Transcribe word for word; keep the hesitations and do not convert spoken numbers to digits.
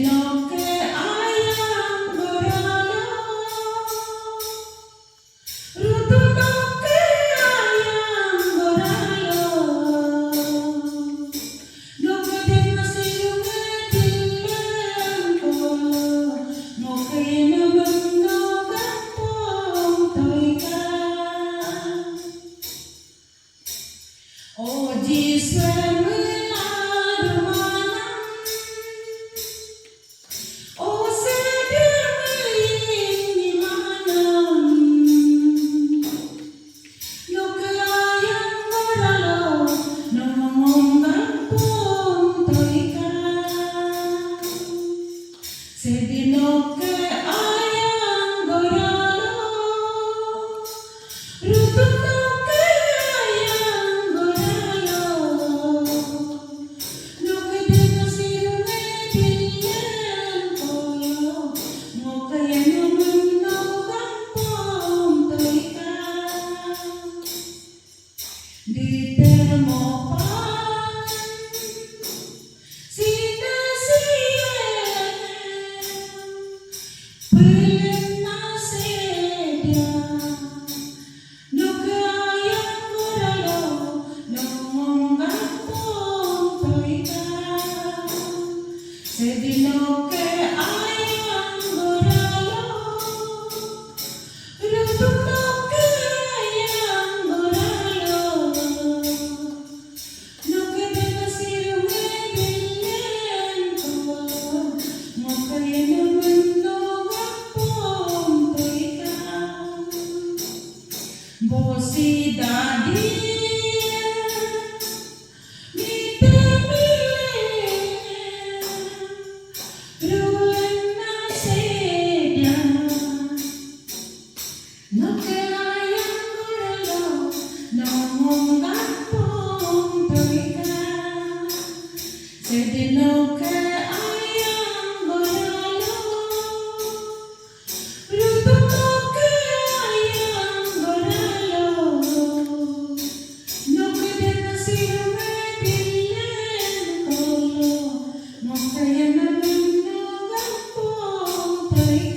Nokke ayang goralo, Ruutum nokke ayang goralo. Nokke dena sidung e bilangko, nokke yena menno gampong toika. O Jisu e meladumanam, o Shédí e meladumanam. Nokke ayang goralo, no ngom gampong toika. Shédí nokke ayang goralo, Ruutum nokke ayang goralo. Nokke dena sidung e bilangko, nokke yena menno gampong toika. Ditermopan sita sie, pelena Shédí. Nokke ayang goralo, no ngom gampong toika. Shédí nokke ayang goralo, Ruutum nokke ayang goralo. Nokke dena sidung e bilangko, nokke yena menno gampong toika. Bosi dadi e, mite mile, rulena Shédí. Nokke ayang goralo, no ngom gampong toika. Shédí nokke ayang goralo, Ruutum nokke ayang goralo. Nokke dena sidung e bilangko, nokke yena menno gampong toika.